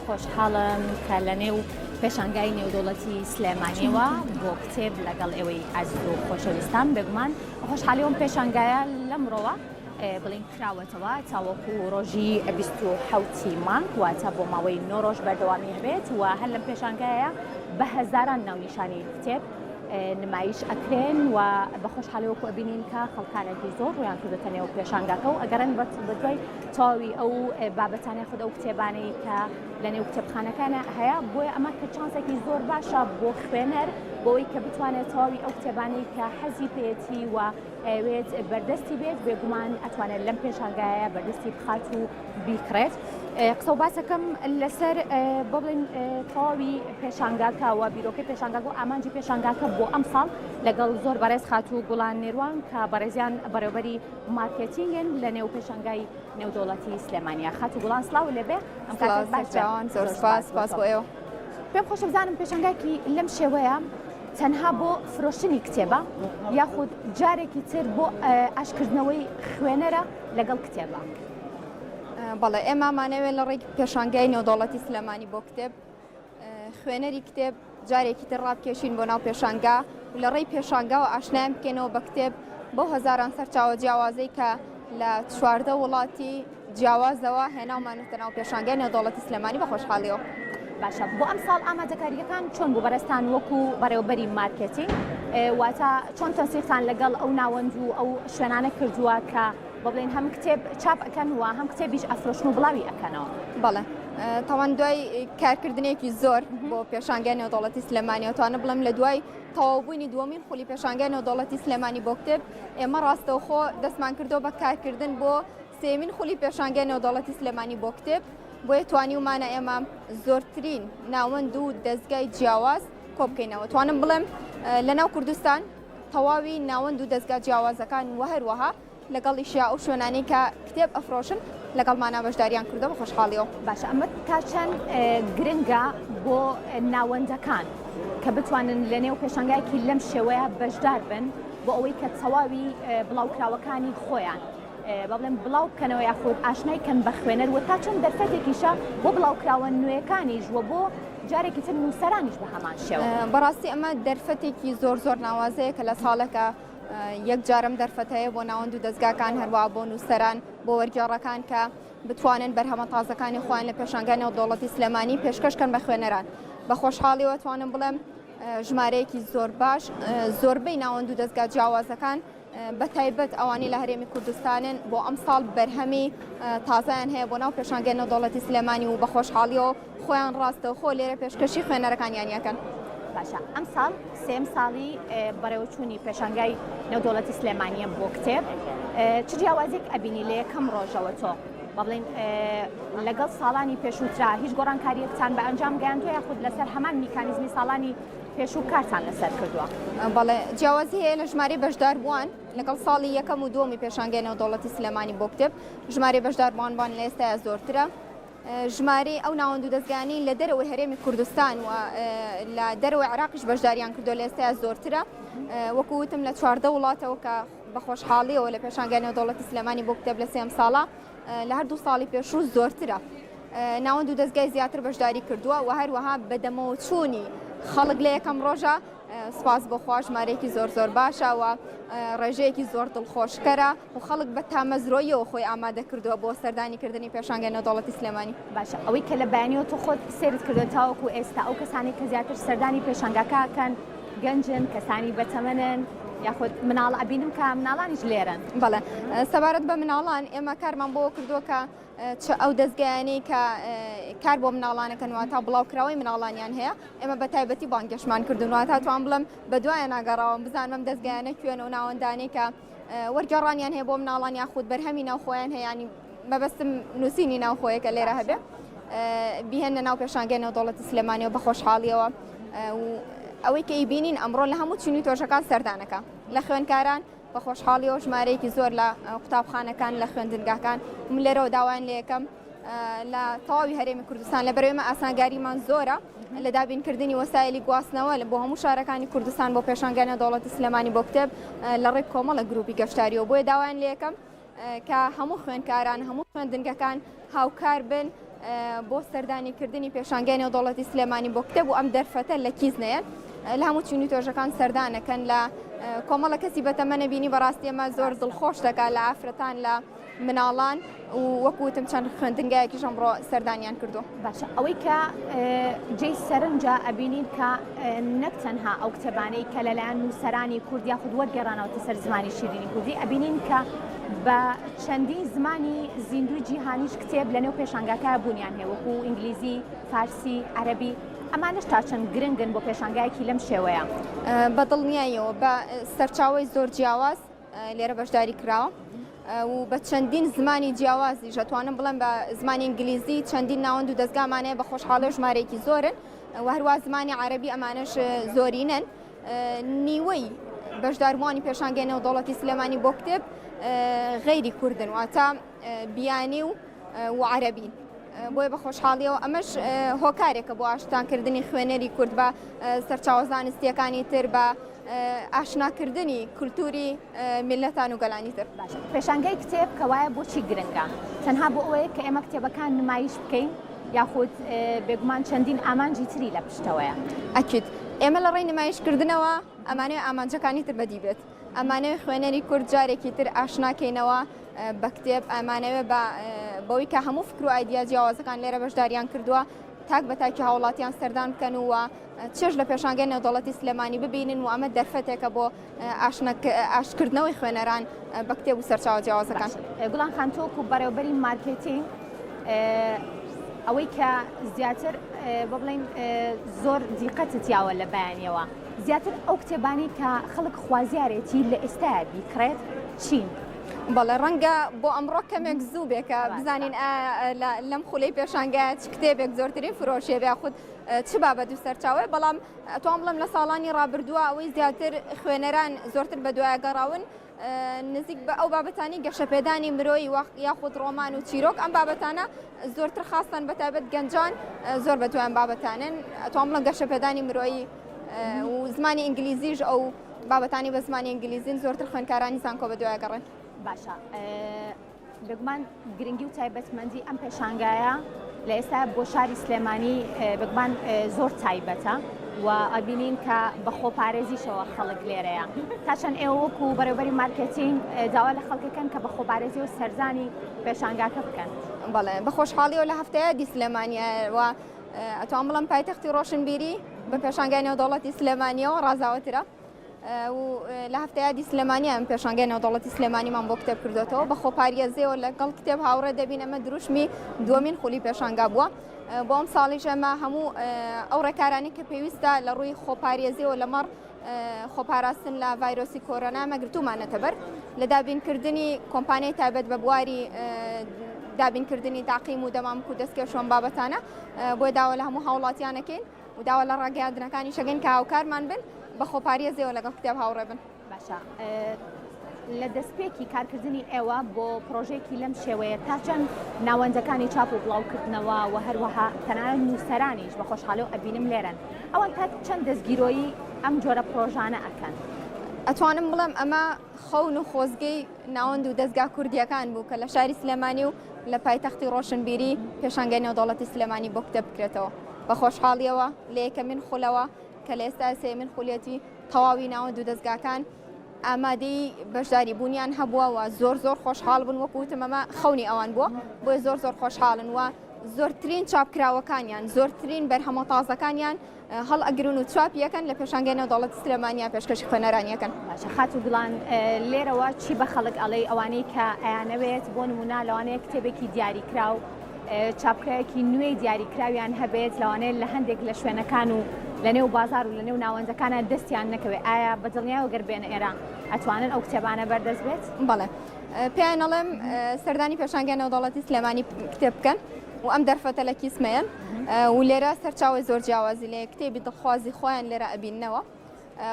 خۆشحاڵم کە لە نێو پێشانگای نێودەوڵەتی سلێمانیەوە بۆ کتێب لەگەڵ ئێوەی ئازیز و خۆشەویستان بێگومان خۆشحاڵی ئەم پێشانگایە لەمڕۆوە بڵین کراوەتەوە تاوەکو ڕۆژی 27 مانگ واتە بۆ ماوەی نۆ ڕۆژ بەردەوامی هەبێت و هەر لەم پێشانگایە بە هەزاران ناونیشانی کتێب نمایش ئەکرێن و بە خۆشحاڵی وەکو ئەبینین کە خەڵکانێکی زۆر ڕویان کردوتە نێو پێشانگاکە و ئەگەڕێن بە دوای تەواوی ئەو بابەتانەی خود ئەو کتێبانەی کە لە نێو کتێبخانەکانە هەیە بۆیە ئەمە کە چانسێکی زۆر باشە بۆ خوێنەر بۆی کە بتوانێت تەواوی ئەو کتێبانەی کە حەزی پێیەتی و ئەوێت بەردەستی بێت بێگومان ئەتوانێت لەم پێشانگایە بەردەستی بخات و بیکڕێت. قسە و باسەکەم لەسەر بۆ بڵێن تەواوی پێشانگاکە و بیرۆکەی پێشانگاکە و ئامانجی پێشانگاکە بۆ ئەمساڵ لەگەڵ زۆر بەڕێز خاتوو گوڵان نێروان کە بەڕێزیان بەڕێوبەری مارکێتینگن لە نێو پێشانگای نێودەوڵەتی سلێمانیا. خاتوو گوڵان سڵاو لێبێ ئەم کاتەت باش بێ. زۆر سپاس سپاس بۆ ئێوە. پێم خۆشە بزانم پێشانگایەکی لەم شێوەیە تەنها بۆ فرۆشتنی کتێبە یاخود جارێکی تر بۆ ئاشکردنەوەی خوێنەرە لەگەڵ کتێبە؟ بەڵێ ئێمە مانەوێت لە ڕێی پێشانگای نێودەوڵەتی سلێمانی بۆ کتێب خوێنەری کتێب جارێکی تر ڕابکێشین بۆ ناو پێشانگا و لە ڕێی پێشانگاوە ئاشنایان بکەینەوە بە کتێب بەو هەزاران سەرچاوە جیاوازەی کە لە 14 وڵاتی جیاوازەوە هێناومانەتە ناو پێشانگای نێودەوڵەتی سلێمانی بە خۆشحاڵیەوە. باشە بۆ ئەمساڵ ئامادەکارییەکان چۆن بوو بەڕێزتان وەکو بەڕێوەبەری مارکێتینگ واتە چۆن تەنسیقتان لەگەڵ ئەو ناوەند و ئەو شوێنانە کردووە کە بۆ بڵێن هەم کتێب چاپ ئەکەن و هەم کتێبیش ئەفرۆشن و بڵاوی ئەکەنەوە؟ بەڵێ تاوان دوای کارکردنێکی زۆر بۆ پێشانگای نێودەوڵەتی سلێمانی ئەتوانم بڵێم لە دوای تەواوبوونی دووەمین خولی پێشانگای نێودەوڵەتی سلێمانی بۆ کتێب ئێمە ڕاستەوخۆ دەستمان کردەوە بە کارکردن بۆ سێیەمین خولی پێشانگای نێودەوڵەتی سلێمانی بۆ کتێب بۆیە توانیومانە ئێمە زۆرترین ناوەند و دەزگای جیاواز کۆبکەینەوە توانم بڵێم لەناو کوردستان تەواوی ناوەند و دەزگا جیاوازەکان و هەروەها لەگەڵیشیا ئەو شوێنانەی کە کتێب ئەفرۆشن لەگەڵمانا بەشداریان کردووە بە خۆشحاڵیەوە. باشە ئەمە تا چەند گرنگە بۆ ناوەندەکان کە بتوانن لە نێو پێشانگایەکی لەم شێوەیە بەشدار بن بۆ ئەوەی کە تەواوی بڵاوکراوەکانی خۆیان با بڵێم بڵاو بکەنەوە یاخود ئاشنای کەن بە خوێنەر و تا چەند دەرفەتێکیشە بۆ بڵاوکراوە نوێیەکانیش و بۆ جارێکی تر نووسەرانیش بە هەمان شێوە. بەڕاستی ئەمە دەرفەتێکی زۆر زۆر ناوازەیە کە لە ساڵێکە یەک جارم دەرفەت هەیە بۆ ناوەند و دەزگاکان هەروە بۆ نووسەران بۆ وەرگێڕەکان کە بتوانن بەرهەمە تازەکانی خۆیان لە پێشانگای نێودەوڵەتی سلێمانی پێشکەش کەن بە خوێنەران بە خۆشحاڵیەوە توانم بڵێم ژمارەیەکی زۆر باش زۆربەی ناوەند و دەزگا جیاوازەکان بە تایبەت ئەوانەی لە هەرێمی کوردستانن بۆ ئەمساڵ بەرهەمی تازەیان هەیە بۆ ناو پێشانگای نێودەوڵەتی سلێمانی و بە خۆشحاڵیەوە خۆیان ڕاستەوخۆ لێرە پێشکەشی خوێنەرەکانیان ئەکەن. باشە ئەمساڵ سێیەم ساڵی بەڕێوەچوونی پێشانگای نێودەوڵەتی سلێمانییە بۆ کتێب، چ جیاوازیەک ئەبینی لە یەکەم ڕۆژەوە تۆ با بڵێین لەگەڵ ساڵانی پێشووترا هیچ گۆڕانکاریەکتان بە ئەنجام گەیاندووە یاخود لەسەر هەمان میکانیزمی ساڵانی پێشوو کارتان لەسەر کردووە؟ بەڵێ جیاوازی هەیە لە ژمارەی بەشداربووان لەگەڵ ساڵی یەکەم و دووەمی پێشانگای نێودەوڵەتی سلێمانی بۆ کتێب ژمارەی بەشداربووان بان لە ئێستایا زۆرترە. ژمارەی ئەو ناوەند و دەزگایانەی لە دەرەوەی هەرێمی کوردستان و لە دەرەوەی عێراقیش بەشداریان کردووە لە ئێستایا زۆرترە وەکو وتم لە 14 وڵاتەوە کە بە خۆشحاڵیەوە لە پێشانگای نێودەوڵەتی سلێمانی بۆ کتێب لە سێم ساڵە لە هەردوو ساڵی پێشوو زۆرترە ناوەند و دەزگای زیاتر بەشداری کردووە و هەروەها بەدەمەوە چوونی خەڵک لە یەکەم ڕۆژە سپاس بۆ خوا ژمارەیەکی زۆر زۆر باشە و ڕێژەیەکی زۆر دڵخۆشکەرە و خەڵک بە تامەزرۆییەوە خۆی ئامادە کردووە بۆ سەردانی کردنی پێشانگای نێودەوڵەتی سلێمانی. باشە ئەوەی کە لە بەیانیەوە تۆ خۆت سەیرت کردووە تاوەکو ئێستا ئەو کەسانەی کە زیاتر سەردانی پێشانگاکە ئەکەن گەنجن، کەسانی بەتەمەنن یاخود مناڵ ئەبینم کە مناڵانیش لێرەن؟ بەڵێ سەبارەت بە مناڵان ئێمە کارمان بۆ کردووە کە چ ئەو دەزگایانەی کە کار بۆ مناڵانەکەن واتا بڵاوکراوەی مناڵانیان هەیە ئێمە بە تایبەتی بانگێشمان کردوون واتا توان بڵێم بە دوایان ناگەڕاوم بزانم ئەم دەزگایانە کوێن و ناوەندانەی کە وەرگێڕانیان هەیە بۆ مناڵان یاخود بەرهەمی ناوخۆیان هەیە ینی مەبەستم نووسینی ناوخۆیە کە لێرە هەبێ بیهێنە ناو پێشانگای نێودەوڵەتی سلێمانیەوە بە خۆشحاڵیەوە و ئەوەی کە ئیبینین ئەمڕۆ لە هەموو چینی تۆژەکان سەردانەکە لە خوێندکاران بە خۆشحاڵیەوە ژمارەیەکی زۆر لە قوتابخانەکان لە خوێندنگاکان من لێرەوە داوایان لێکەم لە تەواوی هەرێمی کوردستان لە بەرەوێمە ئاسانگاریمان زۆرە لە دابینکردنی وەسایلی گواستنەوە لە بۆ هەموو شارەکانی کوردستان بۆ پێشانگای نێودەوڵەتی سلێمانی بۆ کتێب لە ڕێک کۆمەڵە گروپی گەشتاریەوە بۆیە داوایان لێکەم کە هەموو خوێندکاران هەموو خوێندنگەکان هاوکار بن. بۆ سەردانیکردنی پێشانگای نێودەوڵەتی سلێمانی بۆ کتێب و ئەم دەرفەتە لە کیس نەیەن لە هەموو چین و توێژەکان سەردانەکەن لە کۆمەڵە کەسی بەتەمەنە بینی بەڕاستی ئەمە زۆر دڵخۆش دەکات لە ئافرەتان لە مناڵان و وەکو وتم چەند خوێندنگایەکیش ئەمڕۆ سەردانیان کردو. باشە ئەوەی کە جێی سەرنجە ئەبینین کە نەک تەنها ئەو کتێبانەی کە لەلایەن نووسەرانی کورد یاخود وەرگێڕانەوەتە سەر زمانی شیرینی کوردی ئەبینین کە بە چەندین زمانی زیندوی جیهانیش کتێب لەنێو پێشانگاکە بوونیان هەیە وەکو ئینگلیزی، فارسی، عەرەبی ئەمانەش تا چەند گرنگن بۆ پێشانگایەکی لەم شێوەیە؟ بە دڵنیاییەوە بە سەرچاوەی زۆر جیاواز لێرە بەشداری کراوە و بە چەندین زمانی جیاوازیش ئەتوانم بڵێم بە زمانی ئینگلیزی چەندین ناوەند و دەزگامان هەیە بە خۆشحاڵی ژمارەیەکی زۆرن و هەروە زمانی عەرەبی ئەمانەش زۆرینەن نیوەی بەشداربووانی پێشانگەی نێودەوڵەتی سلێمانی بۆ کتێب غەیری کوردن واتە بیانی و و عەرەبین. بۆیە بە خۆشحاڵیەوە ئەمەش هۆکارێکە بۆ ئاشتانکردنی خوێنەری کورد بە سەرچاوە زانستیەکانی تر بە ئاشناکردنی کولتوری میللەتان و گەلانی تر. باشە پێشانگای کتێب کەوایە بۆچی گرنگە؟ تەنها بۆ ئەوەیە کە ئێمە کتێبەکان نمایش بکەین یاخود بێگومان چەندین ئامانجی تری لە پشتەوەیە؟ ئەکید ئێمە لە ڕێی نمایشکردنەوە ئەمانەوێ ئامانجەکانی تر بەدی بێت. ئەمانەوێ خوێنەری کورد جارێکی تر ئاشنا کەینەوە بە کتێب، ئەمانەوێ بە بەوەی کە هەموو فکر و ئایدیا جیاوازەکان لێرە بەشداریان کردووە تاک بە تاکی هاوڵاتیان سەردان بکەن و چێژ لە پێشانگەی نێودەوڵەتی سلێمانی ببینن و ئەمە دەرفەتێکە بۆ ئاشکردنەوەی خوێنەران بە کتێب و سەرچاوە جیاوازەکان. گوڵان خان تۆ وەکو بەڕێوەبەری مارکێتینگ ئەوەی کە زیاتر بۆ بڵێین زۆر دیقەتت یاوە لە بەیانیەوە زیاتر ئەو کتێبانەی کە خەڵک خوازیارێتی لە ئێستایا بیکڕێت چین؟ بەڵێ ڕەنگە بۆ ئەمڕۆ کەمێک زوو بێ کە بزانین لەم خولەی پێشانگایە چ کتێبێک زۆرترین فرۆشیە یاخود چ بابەت و سەرچاوەیە بەڵام ئەتوانم بڵێم لە ساڵانی ڕابردووە ئەوەی زیاتر خوێنەران زۆرتر بەدوایە گەڕاون نزیک بە ئەو بابەتانی گەشەپێدانی مرۆیی یاخود ڕۆمان و چیرۆک ئەم بابەتانە زۆرتر خاستن بە تایبەت گەنجان زۆر بە دوایان بابەتانن ئەتوان بڵێم گەشەپێدانی مرۆیی و زمانی ئینگلیزیش ئەو بابەتانی بە زمانی ئینگلیزین زۆرتر خوێندکارانی زانکۆ بە دوای گەڕێن. باشە بێگومان گرنگی و تایبەتمەندی ئەم پێشانگایە لە ئێستا بۆ شاری سلێمانی بێگومان زۆر تایبەتە و ئەبینین کە بە خۆپارێزیشەوە خەڵک لێرەیە تا چەند ئێوە وەکو بەڕێوبەری مارکێتینگ داوا لە خەڵکەکەن کە بە خۆپارێزی و سەردانی پێشانگاکە بکەن. بەڵێ بە خۆشحاڵیەوە لە هەفتەیە دی سلێمانیە و ئەتوان بڵێم پایتەختی ڕۆشنبیری بە پێشانگای نێودەوڵەتی سلێمانیەوە ڕازاوەترە. و لە هەفتە یادی سلێمانی ئەم پێشانگای نێودەوڵەتی سلێمانیمان بۆ کتێب کردوێتەوە بە خۆپاریەزیەوە لەگەڵ کتێب هاوڕێ دەبین ئەمە دروشمی دووەمین خولی پێشانگا بووە بۆ ئەم ساڵیش ئەمە هەموو ئەو ڕێکارانی کە پێویستە لە ڕووی خۆپارێزیەوە لەمەڕ خۆپاراستن لە ڤایرۆسی کۆرۆنا مەگرتومانەتە بەر لە دابینکردنی کۆمپانیای تایبەت بە بواری دابینکردنی تاقیم و دەمامک و دەستکێشۆن بابەتانە بۆی داوا لە هەموو هاوڵاتیانەکەین و داوا لە ڕاگەیاندنەکانیش ئەکەین کە هاوکارمان بن بە خۆپارێزیەوە لەگەڵ کتێب هاوڕێ بن. باشە لە دەستپێکی کارکردنی ئێوە بۆ پرۆژەیەکی لەم شێوەیە تا چەند ناوەندەکانی چاپ و بڵاوکردنەوە و هەروەها تەنانەت نووسەرانیش بە خۆشحاڵی و ئەبینم لێرەن ئەوان تا چەند دەستگیرۆیی ئەم جۆرە پرۆژانە ئەکەن؟ ئەتوانم بڵێم ئەمە خەون و خۆزگەی ناوەند و دەزگا کوردییەکان بوو کە لە شاری سلێمانی و لە پایتەختی ڕۆشنبیری پێشانگای نێودەوڵەتی سلێمانی بۆ کتێب بکرێتەوە. بە خۆشحاڵییەوە لە یەکەمین خولەوە کە لە ئێستا سێیەمین خولیەتی تەواوی ناوەند و دەزگاکان ئامادەی بەشداری بوونیان هەبووە و زۆر زۆر خۆشحاڵ بوون وەکو وتم ئەمە خەونی ئەوان بووە بۆیە زۆر زۆر خۆشحاڵن و زۆرترین چاپکراوەکانیان زۆرترین بەرهەمە تازەکانیان هەڵ ئەگرن و چاپی ئەکەن لە پێشانگای نێودەوڵەتی سلێمانیا پێشکەشی خوێنەرانی ئەکەن. باشە خاتوو گوڵان لێرەوە چی بە خەڵک ئەڵێی ئەوانەی کە ئەیانەوێت بۆ نموونە لەوانەیە کتێبێکی دیاریکراو چاپکراوێکی نوێی دیاریکراویان هەبێت لەوانەیە لە هەندێک لە شوێنەکان و لە نێو بازار و لە نێو ناوەندەکانە دەستیان نەکەوێت ئایا بە دڵنیایەوە گەر بێنە ئێرە ئەتوانن ئەو کتێبانە بەردەست بێت؟ بەڵێ پێیان ئەڵێم سەردانی پێشانگای نێودەوڵەتی سلێمانی کتێب بکەن و ئەم دەرفەتە لە کیس مەیەن و لێرە سەرچاوەی زۆر جیاوازی لێ کتێبی دڵخوازی خۆیان لێرە ئەبیننەوە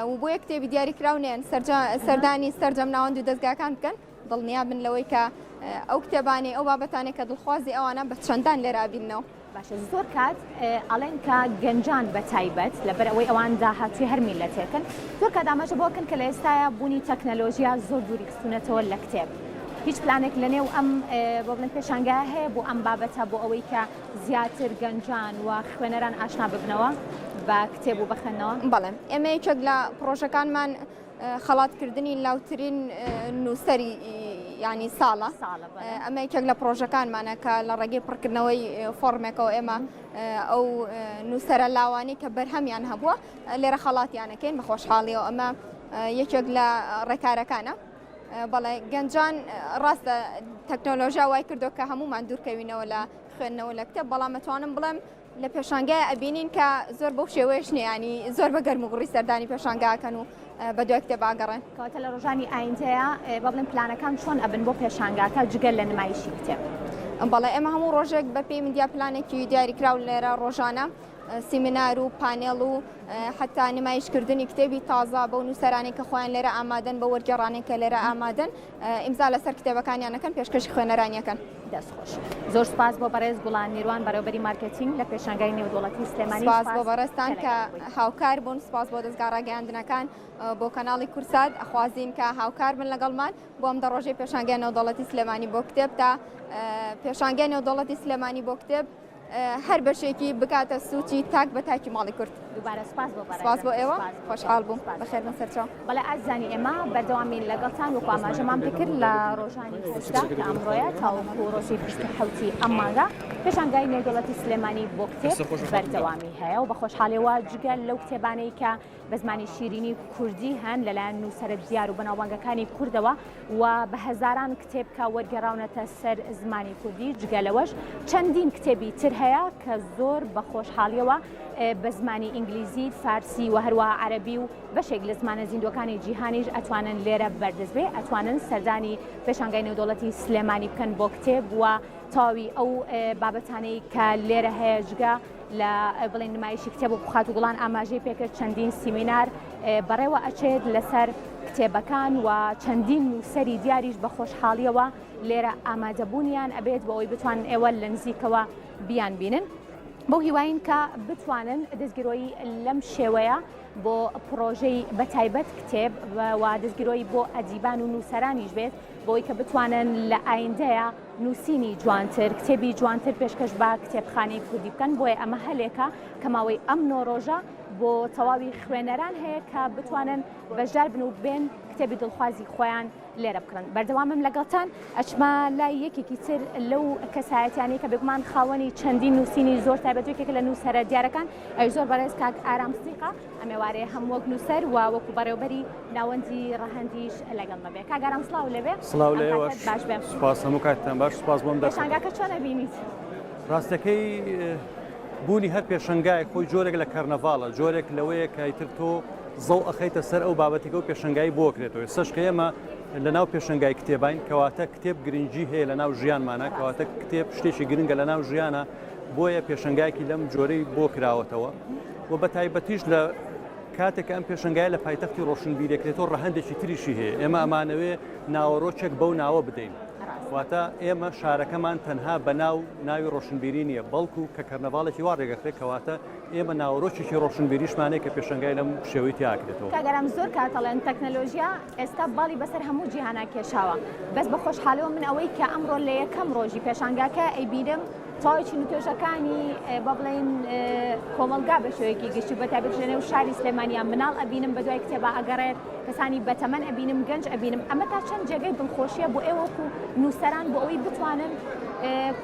و بۆیە کتێبی دیاریکراو نێن سەردانی سەرجەم ناوەند و دەزگاکان بکەن دڵنیا بن لەوەی کە ئەو کتێبانەی ئەو بابەتانەی کە دڵخوازی ئەوانە بە چەندان لێرە ئەبیننەوە. باشە زۆر کات ئەڵێن کە گەنجان بە تایبەت لەبەر ئەوەی ئەوان داهاتووی هەر میللەتێکن زۆر کات ئاماژە بۆ کەن کە لە ئێستایا بوونی تەکنەلۆژیا زۆر دووری خستوونەتەوە لە کتێب. هیچ پلانێک لە نێو ئەم بۆ بڵێن پێشانگایە هەیە بۆ ئەم بابەتە بۆ ئەوەی کە زیاتر گەنجان و خوێنەران ئاشنا ببنەوە بە کتێب و بە خوێندنەوە؟ بەڵێ ئێمە یەکێک لە پڕۆژەکانمان خەڵاتکردنی لاوترین نووسەری ینی ساڵە ئەمە یەکێک لە پرۆژەکانمانە کە لە ڕێگەی پڕکردنەوەی فۆرمێکەوە ئێمە ئەو نووسەرە لاوانی کە بەرهەمیان هەبووە لێرە خەڵاتیانەکەین بە خۆشحاڵیەوە ئەمە یەکێک لە ڕێکارەکانە. بەڵێ گەنجان ڕاستە تەکنۆلۆژیا وای کردو کە هەمومان دوورکەوینەوە لە خوێندنەوە لە کتێب بەڵام ئەتوانم بڵێم لە پێشانگای ئەبینین کە زۆر بەو شێوەیەش نییە ینی زۆر بە گەرم و گوڕی سەردانی پێشانگاکەن و بە دوای کتێب ئاگەڕێن. کەواتە لە ڕۆژانی ئایندەیا با بڵێم پلانەکان چۆن ئەبن بۆ پێشانگاکە جگە لە نمایشی کتێب؟ بەڵێ ئێمە هەموو ڕۆژێک بە پێی میدیا پلانێکی دیاریکراو لێرە ڕۆژانە سیمینار و پانێڵ و حتا نمایشکردنی کتێبی تازە بەو نووسەرانەی کە خۆیان لێرە ئامادەن بە وەرگێڕانێک کە لێرە ئامادەن ئیمزا لەسەر کتێبەکانیان ئەکەن پێشکەشی خوێنەرانی ئەکەن. دەست خۆش. زۆر سوپاس بۆ بەڕێز گوڵان نیروان بەڕێوەبەری مارکێتینگ لە پێشانگای نێودەوڵەتی سلێمانی. سوپاس بۆ بەڕێزتان کە هاوکار بوون، سوپاس بۆ دەزگا ڕاگەیاندنەکان، بۆ کەناڵی کورسات، ئەخوازین کە هاوکار بن لەگەڵمان بۆ ئەم دە ڕۆژەی پێشانگای نێودەوڵەتی سلێمانی بۆ کتێب تا پێشانگای نێودەوڵەتی سلێمانی بۆ کتێب هەر بەشێکی بکاتە سوچی تاک بە تاکی ماڵی کورد. دووبارە سوپاس بۆ بەڕێزت. سوپاس بۆ ئێوە خۆشحاڵ بووم. بەخێر بن سەرچاو. بەڵێ ئازیزانی ئێمە بەردەوامین لەگەڵتان وەکو ئاماژەمان پێکرد لە ڕۆژانی 18 کە ئەمڕۆیە تاوەکو ڕۆژی 27 ئەم مانگە پێشانگای نێودەوڵەتی سلێمانی بۆ کتێب بەردەوامی هەیە و بە خۆشحاڵیەوە جگە لەو کتێبانەی کە بە زمانی شیرینی کوردی هەن لەلایەن نووسەرە دیار و بەناوبانگەکانی کوردەوە و بە هەزاران کتێب کە وەرگێڕاونەتە سەر زمانی کوردی، جگە لەوەش چەندین کتێبی تر هەیە کە زۆر بە خۆشحاڵیەوە بە زمانی ئینگلیزی، فارسی و هەروەها عەرەبی و بەشێک لە زمانە زیندووەکانی جیهانیش ئەتوانن لێرە بەردەست بێ، ئەتوانن سەردانی پێشانگای نێودەوڵەتی سلێمانی بکەن بۆ کتێب و تەواوی ئەو بابەتانەی کە لێرە هەیە جگە لە بڵێن نمایشی کتێب وەکو خاتوو گوڵان ئاماژەی پێکرد چەندین سیمینار بەڕێوە ئەچێت لەسەر کتێبەکان و چەندین نووسەری دیاریش بە خۆشحاڵیەوە لێرە ئامادەبوونیان ئەبێت بۆ ئەوەی بتوانن ئێوە لە نزیکەوە بیان بینن. بەو هیواین کە بتوانن دەستگیرۆیی لەم شێوەیە بۆ پڕۆژەی بەتایبەت کتێب و دەستگیرۆیی بۆ ئەدیبان و نووسەرانیش بێت بۆی کە بتوانن لە ئایندەیە نووسینی جوانتر، کتێبی جوانتر پێشکەش بە کتێبخانەی کوردی بکەن، بۆیە ئەمە هەلێکە کە ماوەی ئەم نۆ ڕۆژە بۆ تەواوی خوێنەران هەیە کە بتوانن بەشدار بن و بێن کتێبی دڵخوازی خۆیان لێرە بکڕن. بەردەوامم لەگەڵتان ئەچمە لای یەکێکی تر لەو کەسایەتیانەی کە بێگومان خاوەنی چەندین نووسینی زۆر تایبەت یەکێکە لە نووسەرە دیارەکان ئەویش زۆر بەڕێز کاک ئارام سدیقە. ئەم ئێوارەیە هەم وەک نووسەر و وەکو بەڕێوبەری ناوەندی ڕەهەندیش لەگەڵمە بێ. کاک ئارام سڵاو لێبێ. سڵاو لە ئێوەش. باش بێ. سوپاس هەموو کاتتان باش سوپاس بۆم دەرفەتە. پێشانگاکە چۆن ئەبینیت؟ ڕاستەکەی بوونی هەر پێشەنگایەک خۆی جۆرێک لە کەرنەڤاڵە جۆرێک لەوەیە کە ئیتر تۆ زەو ئەخەیتە سەر ئەو بابەتێکە و پێشەنگایی بۆ کرێتەوە ئێستاش کە ئێمە لە ناو پێشەنگای کتێبین کەواتە کتێب گرنگی هەیە لە ناو ژیانمانە کەواتە کتێب شتێکی گرنگە لە ناو ژیانە بۆیە پێشەنگایەکی لەم جۆرەی بۆ کراوەتەوە و بە تایبەتیش لە کاتێک کە ئەم پێشەنگایە لە پایتەختی ڕۆشنبیرەکرێتەوە ڕەهەندێکی تریشی هەیە ئێمە ئەمانەوێ ناوەڕۆکێک بەو ناوە بدەین واتە ئێمە شارەکەمان تەنها بە ناو ناوی ڕۆشنبیری نییە بەڵکو کە کەرنەڤاڵێکی وا ڕێگەخرێت کەواتە ئێمە ناوەرۆکێکی ڕۆشنبیریشمانەیە کە پێشەنگای لەم شێوەی تیاکرێتەوە. کاک ئارام زۆر کات ئەڵێن تەکنەلۆژیا ئێستا باڵی بەسەر هەموو جیهانا کێشاوە بەس بە خۆشحاڵیەوە من ئەوەی کە ئەمڕۆ لە یەکەم ڕۆژی پێشانگاکە ئەیبینم تەواوی چین و توێژەکانی با بڵێین کۆمەڵگا بە شێوەیەکی گشتی بە تایبەتی لە نێو شاری سلێمانیا مناڵ ئەبینم بە دوای کتێبا ئەگەڕێت کەسانی بەتەمەن ئەبینم گەنج ئەبینم ئەمە تا چەند جێگەی دڵخۆشیە بۆ ئێوە وەکو نووسەران بۆ ئەوەی بتوانن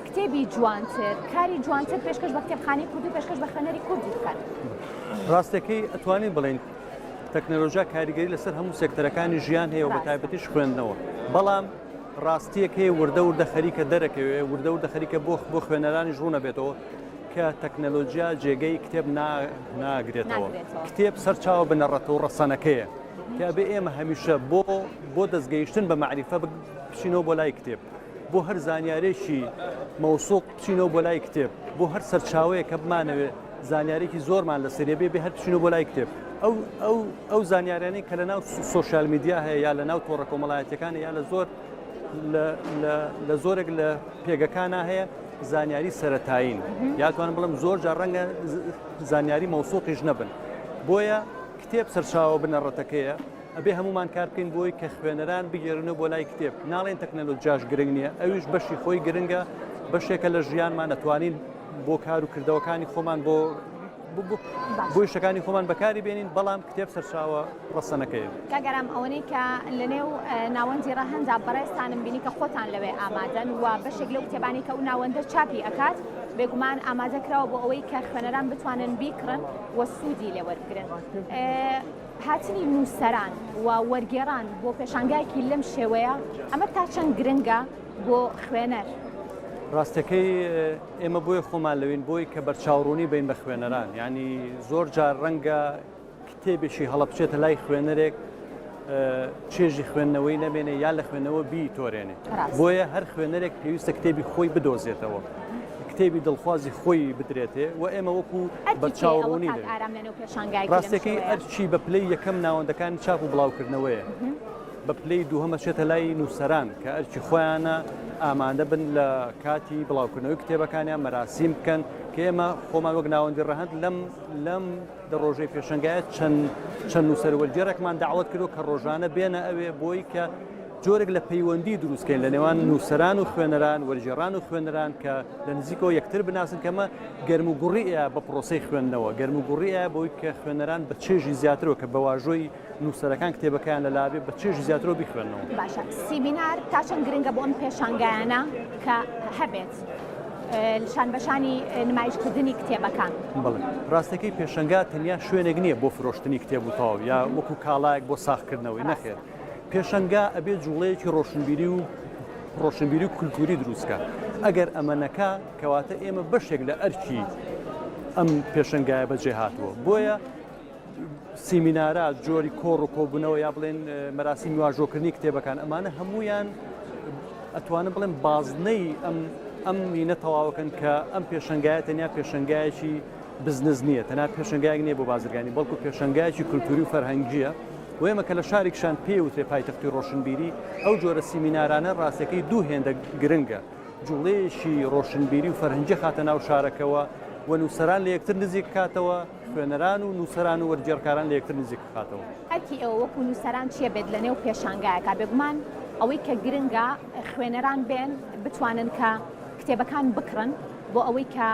کتێبی جوانتر کاری جوانتر پێشکەش بە کتێبخانەی کوردی و پێشکەش بە خوێنەری کوردی بکەن. ڕاستەکەی ئەتوانین بڵێین تەکنەلۆژیا کاریگەری لەسەر هەموو سێکتەرەکانی ژیان هەیە و بە تایبەتیش خوێندنەوە بەڵام ڕاستییەک هەیە وردە وردە خەریکە دەرەکەوێ، وردە وردە خەریکە بۆ بۆ خوێنەرانیش ڕوونەبێتەوە کە تەکنەلۆجیا جێگەی کتێب ناگرێتەوە. کتێب سەرچاوە بنەڕەتە و ڕەسەنەکەیە کە ئەبێ ئێمە هەمیشە بۆ بۆ دەستگەیشتن بە مەعریفە بچینەوە بۆ لای کتێب، بۆ هەر زانیارێکی مەوسوق بچینەوە بۆ لای کتێب، بۆ هەر سەرچاوەیەک کە بمانەوێ زانیارێکی زۆرمان لەسەری بێ بێ هەر بچینەوە بۆ لای کتێب. ئەو ئەو ئەو زانیارانەی کە لە ناو سۆشیال میدیا هەیە یا لە ناو تۆڕە کۆمەڵایەتیەکان یا لە زۆر لە زۆرێک لە پێگەکانە هەیە زانیاری سەتایین یا توانم بڵم زۆر جار ڕەنگە زانیاری مەوسوقیش نەبن بۆیە کتێب سەرچاوە بنەڕەتەکەیە. ئەبێ هەمومان کار بکەین بۆی کە خوێنەران بگێرنەوە بۆ لای کتێب ناڵێن تەکنەلۆجیاش گرنگ نییە ئەویش بەشی خۆی گرنگە بەشێکە لە ژیانمان ئەتوانین بۆ کار و کردەوەکانی خۆمان بۆ بۆ شتەکانی خۆمان بەکاری بێنین بەڵام کتێب سەرچاوە ڕەسەنەکەیە. کاک ئارام ئەوەنەی کە لەنێو ناوەندی ڕەهەندا بەڕێزتانم بینی کە خۆتان لەوێ ئامادەن و بەشێک لەو کتێبانەی کە ئەو ناوەندە چاپی ئەکات بێگومان ئامادە کراوە بۆ ئەوەی کە خوێنەران بتوانن بیکڕن و سوودی لێ وەربگرن. هاتنی نووسەران و وەرگێڕان بۆ پێشانگایەکی لەم شێوەیە ئەمە تا چەند گرنگە بۆ خوێنەر؟ ڕاستەکەی ئێمە بۆیە خۆمان لەوین بۆی کە بەرچاوڕوونی بین بە خوێنەران یعنی زۆر جار ڕەنگە کتێبێکی هەڵە بچێتە لای خوێنەرێک چێژی خوێندنەوەی نەمێنێ یا لە خوێندنەوە بیتۆرێنێ بۆیە هەر خوێنەرێک پێویستە کتێبی خۆی بدۆزێتەوە کتێبی دڵخوازی خۆی بدرێتێ و ئێمە وەکو بەرچاوڕوونی ڕاستەکەی ئەرچی بە پلەی یەکەم ناوەندەکانی چاپ و بڵاوکردنەوەیە بە پلەی دووهەم ئەچێتە لای نووسەران کە ئەرکی خۆیانە ئامادە بن لە کاتی بڵاوکردنەوەی کتێبەکانیان مەراسیم بکەن کە ئێمە خۆمان وەک ناوەندی ڕەهەند لەم لەم دە ڕۆژەی پێشەنگایە چەند چەند نووسەر وەرگێڕێکمان داوت کردو کە ڕۆژانە بێنە ئەوێ بۆی کە جۆرێک لە پەیوەندی دروستکەین لە نێوان نووسەران و خوێنەران وەرگێڕان و خوێنەران کە لە نزیکەوە یەکتر بناسن کەمە گەرم و گوڕی بە پرۆسەی خوێندنەوە گەرم و گوڕی بۆی کە خوێنەران بە چێژی زیاترەوە کە بە واژۆی نووسەرەکان کتێبەکەیان لەلابێ بە چێژی زیاترەوە بیخوێننەوە. باشە سیمینار تا چەند گرنگە بۆ ئەم پێشانگایانە کە هەبێت شان بەشانی نمایشکردنی کتێبەکان؟ بەڵێ ڕاستەکەی پێشەنگا تەنیا شوێنێک نییە بۆ فرۆشتنی کتێب و تەواو یا وەکو کاڵایەک بۆ ساغکردنەوەی نەخێر پێشەنگا ئەبێ جوڵەیەکی ڕۆشنبیری و ڕۆشنبیری و کولتوری دروستکە ئەگەر ئەمە نەکا کەواتە ئێمە بەشێک لە ئەرکی ئەم پێشەنگایە بەجێ هاتووە بۆیە سیمینارات، جۆری کۆڕ و کۆبوونەوە یا بڵێن مەراسیمی واژۆکردنی کتێبەکان ئەمانە هەمویان ئەتوانم بڵێن بازنەی ئەم ئەم مینە تەواوەکەن کە ئەم پێشنگایە تەنیا پێشنگایەکی بزنس نییە تەنها پێشنگایەک نییە بۆ بازرگانی بەڵکو پێشنگایەکی کولتوری و فەرهەنگیە و ئێمە کە لە شارێکشان پێ وترێ پایتەختی ڕۆشنبیری ئەو جۆرە سیمینارانە ڕاستەکەی دوو هێندە گرنگە جوڵەیەکی ڕۆشنبیری و فەرهەنگی خاتە ناو شارەکەوە و نووسەران لە یەکتر نزیک کاتەوە خوێنەران و نووسەران و وەرگێڕکاران لە یەکتر نزیک بخاتەوە. ئەرکی ئێوە وەکو نووسەران چییە بێت لە نێو پێشانگایەکا؟ بێگومان ئەوەی کە گرنگە خوێنەران بێن بتوانن کە کتێبەکان بکڕن بۆ ئەوەی کە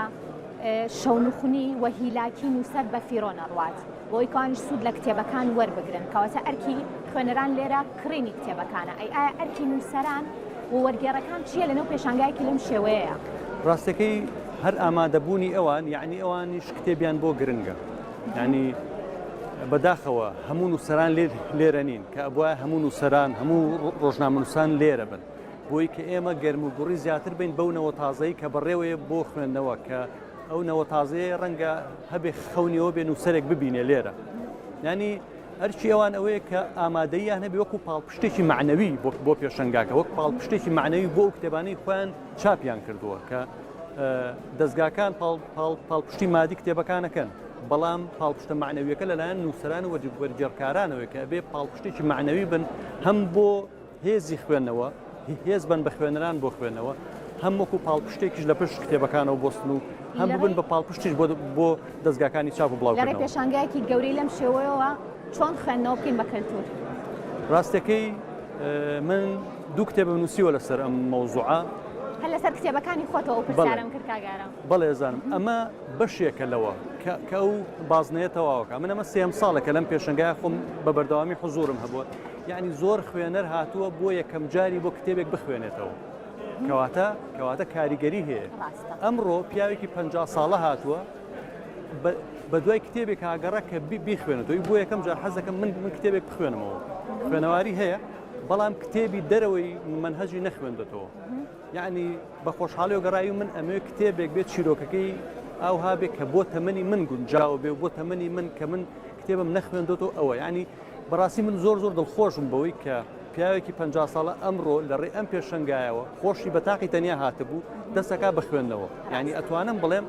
شەونخونی و هیلاکی نووسەر بە فیڕۆ نەڕوات بۆ ئەوەی کەوانیش سوود لە کتێبەکان وەربگرن کەواتە ئەرکی خوێنەران لێرە کڕینی کتێبەکانە ئەی ئایا ئەرکی نووسەران و وەرگێڕەکان چییە لەنێو پێشانگایەکی لەم شێوەیەیا؟ ڕاستەکەی هەر ئامادەبوونی ئەوان یعنی ئەوانیش کتێبیان بۆ گرنگە یعنی بەداخەوە هەموو نووسەران لێرە نین کە ئەبوایە هەموو نووسەران هەموو ڕۆژنامەنووسان لێرە بن بۆی کە ئێمە گەرم و گوڕی زیاتر بین بەو نەوە تازەی کە بەڕێوەیە بۆ خوێندنەوە کە ئەو نەوە تازەیە ڕەنگە هەبێ خەونیەوە بێ نووسەرێک ببینێ لێرە ینی ئەرکی ئەوان ئەوەیە کە ئامادەییان هەبێ وەکو پاڵپشتێکی مەعنەوی بۆ پێشەنگاکە وەک پاڵپشتێکی مەعنەوی بۆ ئەو کتێبانەی خۆیان چاپیان کردووە کە دەستگاکان پاڵپشتی مادی کتێبەکانەکەن بەڵام پاڵپشتە معنەویەکە لەلایەن نووسەران و وەرگێڕکارانەوەی کە ئەبێ پاڵپشتێکی معنەوی بن هەم بۆ هێزی خوێندنەوە، هێز بن بە خوێنەران بۆ خوێندنەوە، هەم وەکو پاڵپشتێکیش لە پشت کتێبەکانەوە بۆستن و هەم ببن بە پاڵپشتیش بۆ بۆ دەزگاکانی چاپ و لە ڕێی بڵاوکردنەوە. پێشانگایەکی گەورەی لەم شێوەیەوە چۆن خوێندنەوە بکەین بە کەلتوور؟ ڕاستەکەی من دوو کتێبم نووسیوە لەسەر ئەم مەوزوعە. هەر لەسەر کتێبەکانی خۆتەوە ئەو بەڵێ. پرسیارەم کرد کاک ئارام. بەڵێ ئەزانم ئەمە بەشێکە لەوە کە کە ئەو بازنەیە تەواوەکە من ئەمە سێیەم ساڵە کە لەم پێشەنگایە خۆم بە بەردەوامی حزوورم هەبووە یعنی زۆر خوێنەر هاتووە بۆ یەکەم جاری بۆ کتێبێک بخوێنێتەوە کەواتە کەواتە کاریگەری هەیە ئەمڕۆ پیاوێکی پ ساڵە هاتووە بە دوای کتێبێک ئاگەڕە کە بیخوێنێتەوەی بۆ یەکەم جار حەزەکەم من من کتێبێک بخوێنمەوە خوێنەواری هەیە بەڵام کتێبی دەرەوەی منهەجی نەخوێندێتەوە یعنی بە خۆشحاڵی و گەڕاوی من ئەمەوێ کتێبێک بێت چیرۆکەکەی ئاوها بێ کە بۆ تەمەنی من گونجاوە بێ و بۆ تەمەنی من کە من کتێبم نەخوێندۆتەوە ئەوە یعنی بەڕاستی من زۆر زۆر دڵخۆشم بەوەی کە پیاوێکی 50 ساڵە ئەمڕۆ لە ڕێی ئەم پێشەنگایەوە خۆشی بە تاقی تەنیا هاتبوو دەستەکا بە خوێندنەوە یعنی ئەتوانم بڵێم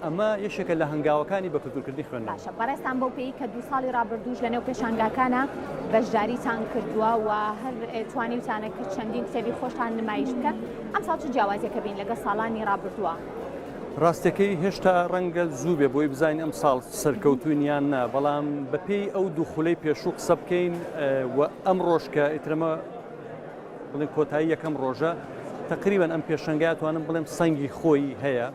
ئەمە یەکێکە لە هەنگاوەکانی بە کلتورکردنی خوێندنەوە. باشە بەڕێزتان بەو پێی کە دوو ساڵی ڕابردووش لەنێو پێشانگاکانا بەشداریتان کردووە و هەر توانیوتانە کە چەندین کتێبی خۆشتان نمایش بکەن، ئەمساڵ چ جیاوازیەکە بین لەگەڵ ساڵانی ڕابردووە؟ ڕاستەکەی هێشتا ڕەنگە زوو بێ بۆی بزانین ئەم ساڵ سەرکەوتوین یان نا، بەڵام بەپێی ئەو دوو خولەی پێشوو قسە بکەین و ئەم ڕۆژ کە ئیترەمە بڵێن کۆتایی یەکەم ڕۆژە تقریبان ئەم پێشەنگای توانم بڵێم سەنگی خۆی هەیە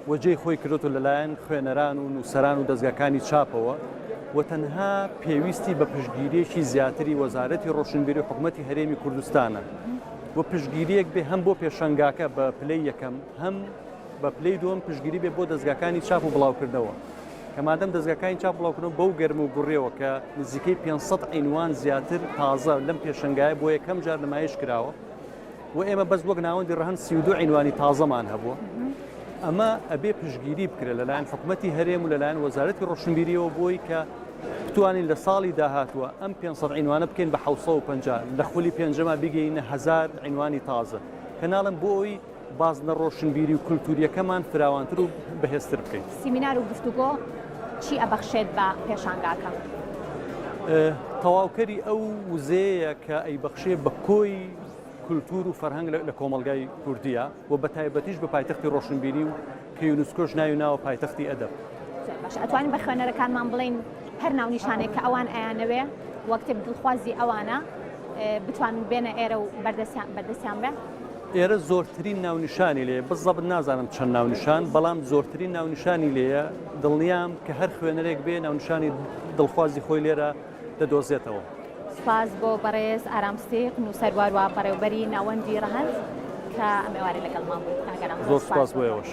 و جێی خۆی کردوتە لەلایەن خوێنەران و نووسەران و دەزگاکانی چاپەوە و تەنها پێویستی بە پشتگیریەکی زیاتری وەزارەتی ڕۆشنبیری و حکوومەتی هەرێمی کوردستانە و پشتگیریەک بێ هەم بۆ پێشەنگاکە بە پلەی یەکەم هەم بە پلەی دووەم پشتگیری بێ بۆ دەزگاکانی چاپ و بڵاوکردنەوە کە مادەم دەزگاکانی چاپ بڵاوکردنەوە بەو گەرم و گوڕیەوە کە نزیکەی 500 عینوان زیاتر تازە لەم پێشەنگایە بۆ یەکەم جار نمایش کراوە و ئێمە بەس وەک ناوەندی ڕەهەند 32 عینوانی تازەمان هەبووە ئەمە ئەبێ پشتگیری بکرێت لەلایەن حکوومەتی هەرێم و لەلایەن وەزارەتی ڕۆشنبیریەوە بۆی کە بتوانین لە ساڵی داهاتووە ئەم 500 عینوانە بکەین بە 750 لە خولی پێنجەما بگەینە هزار عینوانی تازە کە ناڵم بۆ ئەوی بازنە ڕۆشنبیری و کولتوورییەکەمان فراوانتر و بەهێزتر بکەین. سیمینار و گفتوگۆ چی ئەبەخشێت بە پێشانگاکە؟ تەواوکەری ئەو وزەیە کە ئەیبەخشێ بە کۆی کولتوور و فەرهەنگ لە کۆمەڵگای کوردییە و بە تایبەتیش بە پایتەختی ڕۆشنبیری و کە یونسکۆش ناوی ناوە پایتەختی ئەدەب. زۆر باشە ئەتوانین بە خوێنەرەکانمان بڵێین هەر ناونیشانێک کە ئەوان ئەیانەوێ وە کتێب دڵخوازی ئەوانە بتوانن بێنە ئێرە و بەردەستیان بەردەستیان بێ؟ ئێرە زۆرترین ناونیشانی لێیە، بزەبت نازانم چەند ناونیشان، بەڵام زۆرترین ناونیشانی لێیە، دڵنیام کە هەر خوێنەرێک بێ ناونیشانی دڵخوازی خۆی لێرە دەدۆزێتەوە. سوپاس بۆ بەڕێز ئارام ستیق، نووسەر واروا بەڕێوبەری ناوەندی ڕەهەند کە ئەم ئێوارەی لەگەڵمان بوو. کاک ئارام زۆر سوپاس بۆ ئێوەش.